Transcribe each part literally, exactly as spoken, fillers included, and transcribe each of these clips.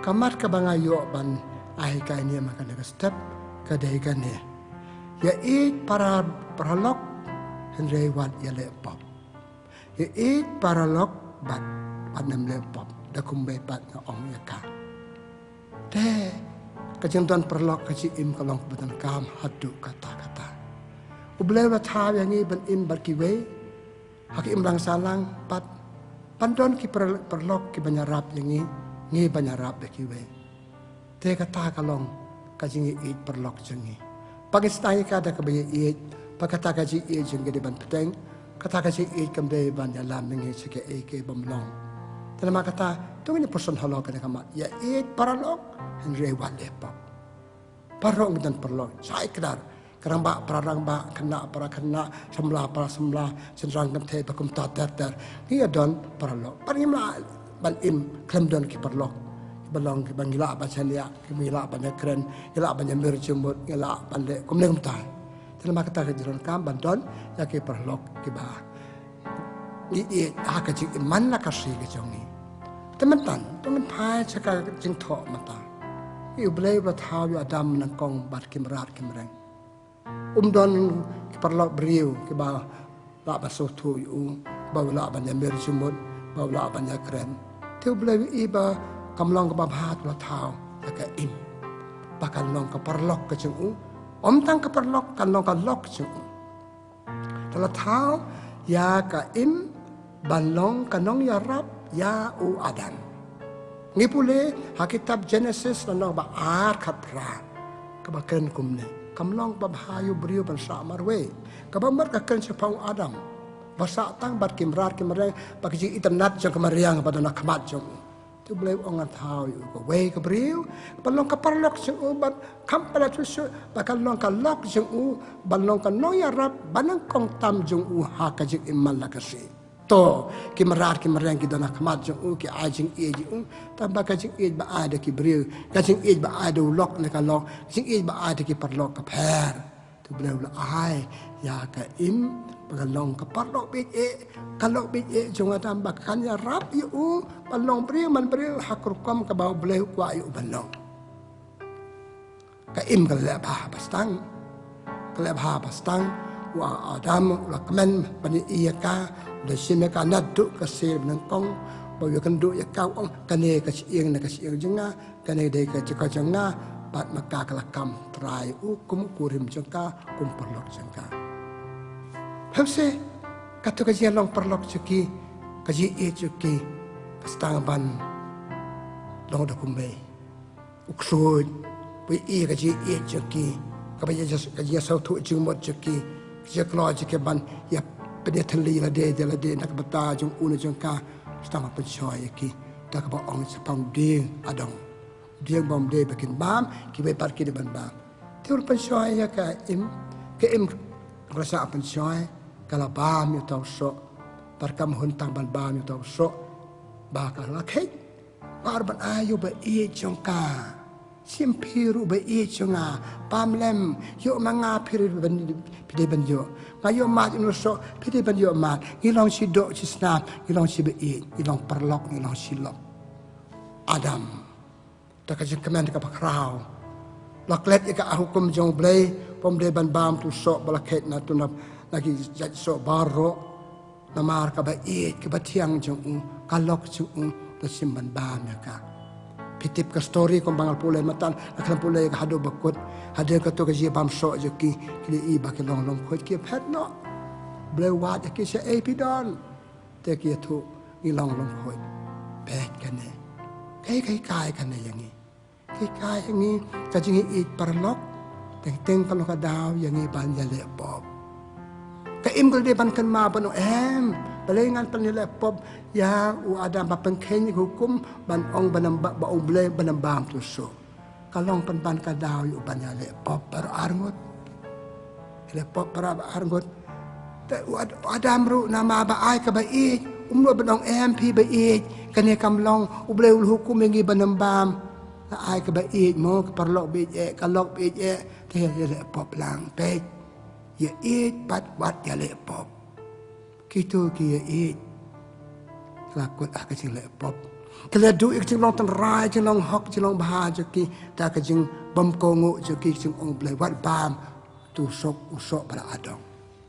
Ka mat kaba nga ïoh ban ai ha kane mynta ka step ka dei kane. Ïa ïeit para, paralok, hynrei wat ïaleh pop. Ïa ïeit paralok bad, bad nym leh pop. Da kumba pat nga ong ïa ka. Te ka jingdon paralok ka jingim ka long kaba donkam haduh katta katta. U Blei u la thaw ïa ngi ban im bad kiwei ha ka imlang sahlang, bad ban don ki par-, paralok kiban ïarap ïa ngi, ngi ban ïarap ïa kiwei. Te kata ka long ka jingïeit paralok jong ngi. Ba ngin sdang ïa ka da kaba ïeit, ba kata ka jingïeit jong ngi dei ban bteng, kata ka jingïeit kam dei ban ïalam ïa ngi sha kaei kaei bym long. Te namar kata, to ngin ïa pyrshang halor kane ka mat, ïa ïeit paralok, hynrei wat leh pop. Baroh ngi don paralok, shai kdar, ka rangbah para rangbah, khynnah para khynnah, samla para samla, shynrang kynthei, ba kumta ter ter. Ngi ïa don paralok. Bad ngim lah ban im khlem don ki paralok. Ba long kiba ngi lah ban shaniah, kiba ngi lah ban ïakren, ngi lah ban ïamir jingmut, ngi lah ban leh kumne kumta. Te namar kata ka jingdonkam ban don ïa ki paralok kiba ngi ïeit ha ka jingim man la ka sngi ka jong ngi. Te mynta to ngin phai sha ka jingthoh mynta. Ïa U Blei u la thaw ïa u Adam nyngkong bad ki mrad ki mreng. Um don ki paralok briew kiba lah ban sngewthuh ïa u, ba u lah ban ïamir jingmut, ba u lah ban ïakren. Te U Blei u ïohi ba kam long kaba bha, te u la thaw ïa ka Im ba kan long ka paralok ka jong u. Ym tang ka paralok, kan long ka lok ka jong u. Te la thaw ïa ka Im ban long ka nongïarap ïa u Adam. Ngi pule ha kitab Genesis lynnong ba ar khatphra, kaba kren kumne: Kam long kaba bha ïa u briew ban sah marwei. Kaba mut ka kren shaphang u Adam ba sah tang bad ki mrad ki mreng, bad ka jingitynnad jong ka mariang ba don ha khmat jong u. Te U Blei u ong, ngan thaw ïa u kawei ka briew ban long ka paralok jong u, bad kham palat shuh shuh ba kan long ka lok jong u, ban long ka nongïarap banyngkong tam jong u ha ka jingim man la ka sngi. To, ki mrad ki mreng ki don ha khmat jong u, ki ai jingïeit ïa u, tangba ka jingïeit ba ai da ki briew, ka jingïeit ba ai da u lok ne ka lok, jingïeit ba ai da ki paralok ka pher. Te U Blei u la ai ïa ka Im ba kan long ka paralok beit eh, ka lok beit eh jong u Adam, ba kan ïarap ïa u ban long briew man briew ha ka rukom kaba U Blei u kwah ïa u ban long. Ka Im ka la leh bha ba sdang. Ka la leh bha ba sdang. U Adam u la kmen ban ïohi ïa ka, u la shim ïa ka naduh ka sir ba nyngkong, ba u ïakynduh ïa ka, u ong, kane ka shyieng na ka shyieng jong nga, kane dei ka jaka jong nga, bad ma ka ka la kam trai u kum u kurim jong ka, kum paralok jong ka. Phewse, kato ka jinglong paralok jong ki, ka jingïeit jong ki, ka sdang ban long da kumwei. U ksuid, ba ïohi ka jingïeit jong ki, kaba ïa, ka jingïasngewthuh jingmut jong ki, ka jingkloi jong ki ban ïa pynïatylli lade da lade na ka bynta jong u ne jong ka, sdang ban pynshoi ïa ki da kaba ong shaphang u dieng adong. Dieng bym dei ba kin bam, kiwei pat ki dei ban bam. Te u la pynshoi ïa ka Im, ka Im ka la shah pynshoi, ka la bam ïa uta u soh. Bad kam hun tang ban bam ïa uta u soh, ba ka la kheit. Ba ar ban ai ïa u ba ïeit jong ka. Shim phi ruh ba ïeit jong nga. Bam lem, ïoh ma nga phi ruh ban, phi dei ban ïoh. Nga ïoh mad ïa une u soh, phi dei ban ïoh mad. Ngi long shi doh shi snam, ngi long shi ba ïeit, ngi long paralok, ngi long shi lok. Adam. Da ka jingkmen kaba khraw, la klet ïa ka hukum jong U Blei, bym dei ban bam uta u soh ba la kheit na tu na, na ki jait soh baroh. Namar kaba ïeit, kaba thiang jong u, ka lok jong u, la shim ban bam ïa ka. Phi tip ka story kumba nga la pule mynta, nga khlem pule ka haduh ba kut, hadien kato ka jingbam soh jong ki, ki la ïohi ba ki long lyngkhuid, ki phet noh. U Blei u wad ïa ki, shaei phi don? Te ki ïathuh, ngi long lyngkhuid. Peit kane. Kaei ka hikai kane ïa ngi? Ka hikai ïa ngi ka jingïeit paralok, teng teng ka long ka daw ïa ngi ban ïaleh pop. Ka Im ka la dei ban kynmaw ban ong, em, balei ngan pynïaleh pop ïa u Adam, ba pynkheiñ ïa ka hukum ban ong ban ym ba, ba U Blei ban ym bam uta u soh. Ka long pynban ka daw ïa u ban ïaleh pop baroh arngut. Ïaleh pop baroh arngut. Te u Ad-, u Adam ruh namar ba ai kaba ïeit, um nud ban ong em phi ba ïeit, kane kam long, U Blei u la hukum ïa ngi ban ym bam. La ai kaba ïeit mo, ka paralok ba ïeit eh, ka lok ba ïeit eh, te ïaleh pop lang, peit. Ïa ïeit bad wat ïaleh pop. Kito ki ïa ïeit, la kut ha ka jingleh pop. Ki la duh ïa ka jinglong tynrai, jinglong hok, jinglong bha jong ki da ka jingbymkohnguh jong ki, ka jingong Blei wat bam, to u soh, u soh ba la adong.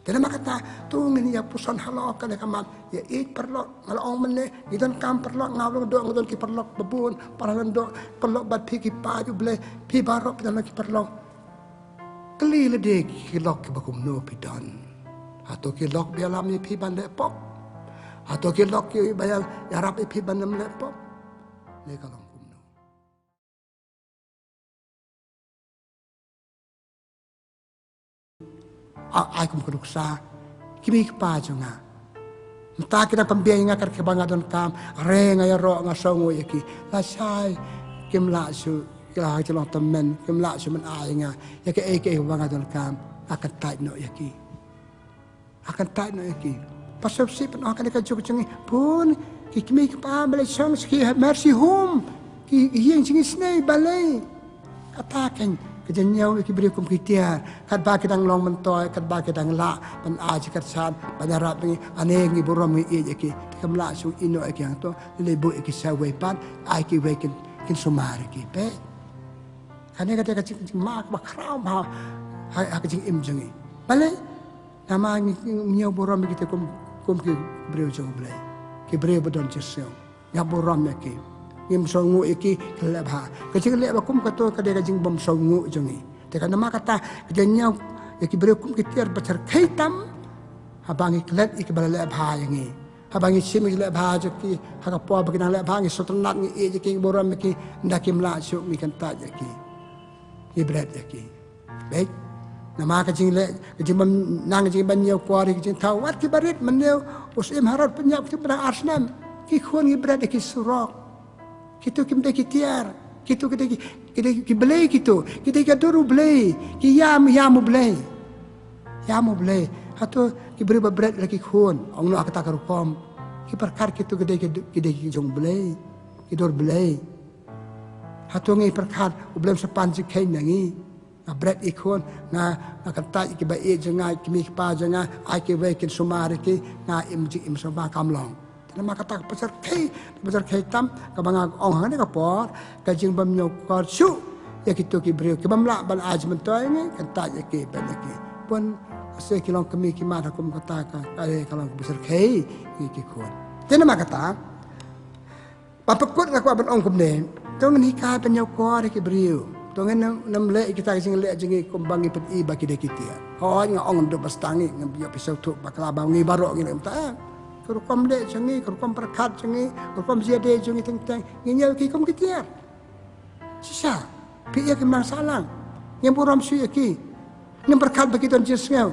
Te namar kata to ngin ïa puson halor kane ka mat, ïa ïeit paralok. Nga la ong mynne, ngi donkam paralok, nga la ong doh nga don ki paralok ba bun, para lyngdoh, paralok bad phi ki paid U Blei, phi baroh phi don ki paralok. Kylli lade ki lok kiba kumno phi don. Hato ki lok ba ïalam ïa phi ban leh pop? Hato ki lok kiba ïa, ïarap ïa phi ban ym leh pop? Ne ka long kumno? A, ai kum ka nuksa, ki mei ki pa jong nga. Mynta ki dang pynbiang ïa nga kat kaba nga donkam, hynrei nga ïaroh, nga sngewnguh ïa ki. Lashai kim lah shuh, ki la ha ka jinglong tymmen, kim lah shuh ban ai ïa nga ïa kaei kaei ba nga donkam. Nga kyntait noh ïa ki. Nga kyntait noh ïa ki. Pastor Sip, pynong kane ka juk jong ngi, bun ki kmie ki kpa ba la shong sha ki nursing home, ki ïing jingisynei balei. Kata keiñ ka jingñiew ïa ki briew kum ki tiar, katba ki dang long myntoi, katba ki dang lah ban ai jingkyrshan, ban ïarap ïa ngi, ane ngi burom ngi ïeit ïa ki. Te kim lah shuh ïehnoh ïa ki hangto, leit buh ïa ki sha wei pat, ai kiwei kin, kin sumar ïa ki. Peit. Kane ka dei ka jing, jingma kaba khraw ha, ha, ha ka jingim jong ngi. Balei? Namar ngi, ngi ñiew burom ïa kita kum, kum ki briew jong U Blei. Ki briew ba don jingsngew. Ngi burom ïa ki. Ngim sngewnguh ïa ki, ki leh bha. Ka jingleh bha kum kato ka dei ka jingbymsngewnguh jong ngi. Te ka namar kata ka jingñiew ïa ki briew kum ki tiar ba shyrkhei tam. Haba ngi klet ïa kiba la leh bha ïa ngi. Haba ngi shim ïa ki leh bha jong ki, ha ka por ba ki dang leh bha ngi sngewtynnat, ngi ïeit ïa ki, ngi burom ïa ki, ynda kim lah shuh ngi kyntait ïa ki. Ngi bret ïa ki. Beit. Namar ka jingleh, ka jingbym nang, ka jingban ñiew kwari, ka jingthaw wat ki barit, mynne u Syiem Herod pynïap kito ba dang ar snem. Ki khun ngi bret ïa ki surok. Kito kim dei ki tiar. Kito ki dei ki, ki dei ki blei kito. Ki dei ki dur U Blei. Ki ïam, ïam U Blei. Ïam U Blei. Hato ki briew ba bret la ki khun, ong noh ha kata ka rukom. Ki pyrkhat kito ki dei ki, ki dei ki jong Blei. Ki dur Blei. Hato ngi pyrkhat U Blei un sa pan jingkheiñ na ngi? Nga bret ïa ki khun, nga, nga kyntait ïa kiba ïeit jong nga, ki mei ki pa jong nga, ai kiwei kin sumar ïa ki, nga im jingim sngewbha, kam long. Te namar kata ka pynshyrkhei, ka pynshyrkhei tam, kaba nga ong ha kane ka por, ka jingbym ñiew kor shuh ïa kito ki briew, ki bym lah ban ai jingmyntoi ïa ngi, kyntait ïa ki, bret ïa ki. Bun, sa ki long kmie ki mat ha kum kata ka, ka, ka long ka pynshyrkhei ïa ki khun. Te namar kata, ba pynkut nga kwah ban ong kumne, to ngin hikai ban ñiew kor ïa ki briew. To ngin nym, nym leh ïa kita ki jingleh jong ngi kumba ngi pyni ba ki dei ki tiar. Hooid nga ong ngam dei ba stang ngi, ngam ïoh phi sngewthuh bakla ba ngi baroh ngi leh kumta. Ka rukom leh jong ngi, ka rukom pyrkhat jong ngi, ka rukom jia dei jong ngi teng teng, ngi ñiew ïa ki kum ki tiar. Shisha, phi ïa ki mang sahlang. Ngim burom shuh ïa ki. Ngim pyrkhat ba ki don jingsngew.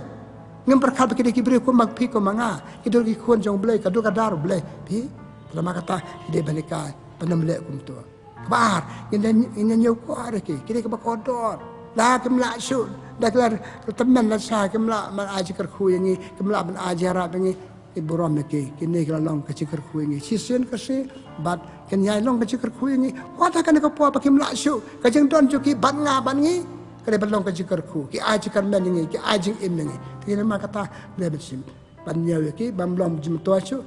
Ngim pyrkhat ba ki dei ki briew kumba phi kumba nga. Ki dur ki khun jong U Blei, ka dur ka dar U Blei. Phi, te namar kata, ki dei ban hikai, ban nym leh kumto. Kaba ar, ngin ïa, ngin ïa ñiew kor ïa ki, ki dei kiba kordor. La kim lah shuh, da ki la tymmen la sha, kim lah ban ai jingkyrkhu ïa ngi, kim lah ban ai jingïarap ïa ngi. Ngi burom ïa ki, kine ki la long ka jingkyrkhu ïa ngi shisien ka shi, bad kin ïai long ka jingkyrkhu ïa ngi. Wat ha kane ka por ba kim lah shuh, ka jingdon jong ki bad nga bad ngi, ka dei ban long ka jingkyrkhu, ki ai jingkyrmen ïa ngi, ki ai jingim ïa ngi. Te namar kata, leh ban shim, ban ñiew ïa ki, bym long jingmyntoi shuh.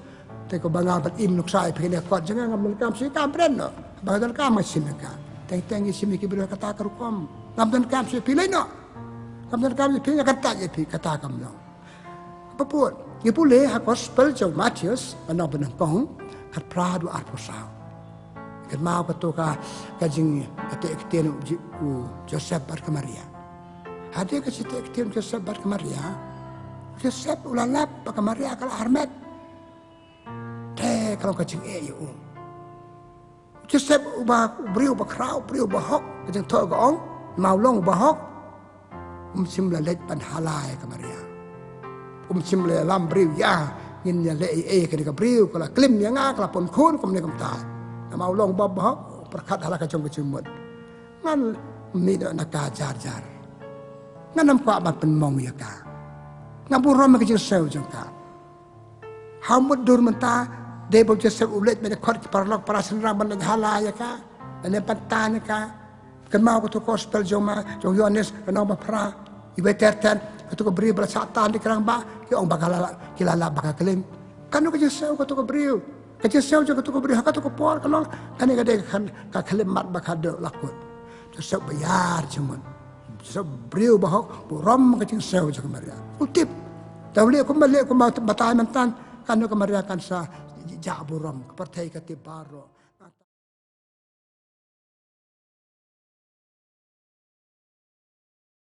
Te kaba nga ban im nuksa ïa phi kane ka kot jong nga, ngam donkam shuh ïa ka brand noh. Ba nga donkam nga shim ïa ka. Teng teng ngi shim ïa ki briew ha kata ka rukom. Ngam donkam shuh ïa phi, leit noh. Ngam donkam ïa phi, nga kyntait ïa phi, kata kam long. Ba pud, ngi pule ha Gospel jong u Mathaios, lynnong ba nyngkong, khatphra haduh arphew saw. Kynmaw kato ka, ka jing, ka jingteh ktien u Ji-, u Joseph bad ka Maria. Hadien ka jingteh ktien u Joseph bad ka Maria, u Joseph u la lap ba ka Maria ka la armet. Te ka long ka jingeh ïa u. Joseph uba, u briew uba khraw, u briew uba hok, ka jingthoh ka ong, namar u long uba hok, um shym la leit ban hala ïa ka Maria. Um shym la ïalam briew ïa, ngin ïaleh ei ei ïa kane ka briew, ka la klim ïa nga, ka la pun khun, kumne kumta. Namar u long uba, uba hok, u pyrkhat ha la ka jong ka jingmut. Ngan mih noh na ka jar jar. Ngan ym kwah ban pynmong ïa ka. Nga burom ïa ka jingsngew jong ka. Ha u mut dur mynta, dei ba u Joseph u leit ban ïakhot ki paralok para shynrang ban leit hala ïa ka, ban ïa pyntan ïa ka. Kynmaw kato ka gospel jong ma, jong u Ïoannis, lynnong ba phra, iwei ter ter, kato ka briew ba la shah tan da ki rangbah, ki ong ba ka la, ki la lap ba ka klim. Kano ka jingsngew kato ka briew? Ka jingsngew jong katu ka briew ha katu ka por ka long, kane ka dei ka khan, ka khyllipmat ba ka dei la kut. Joseph ba ïar jingmut. Joseph briew ba hok, burom ka jingsngew jong ka Maria. U tip. Te u leh kumba, leh kumba batai mynta, kane ka Maria kan sa jah burom, ka pyrthei ka tip baroh.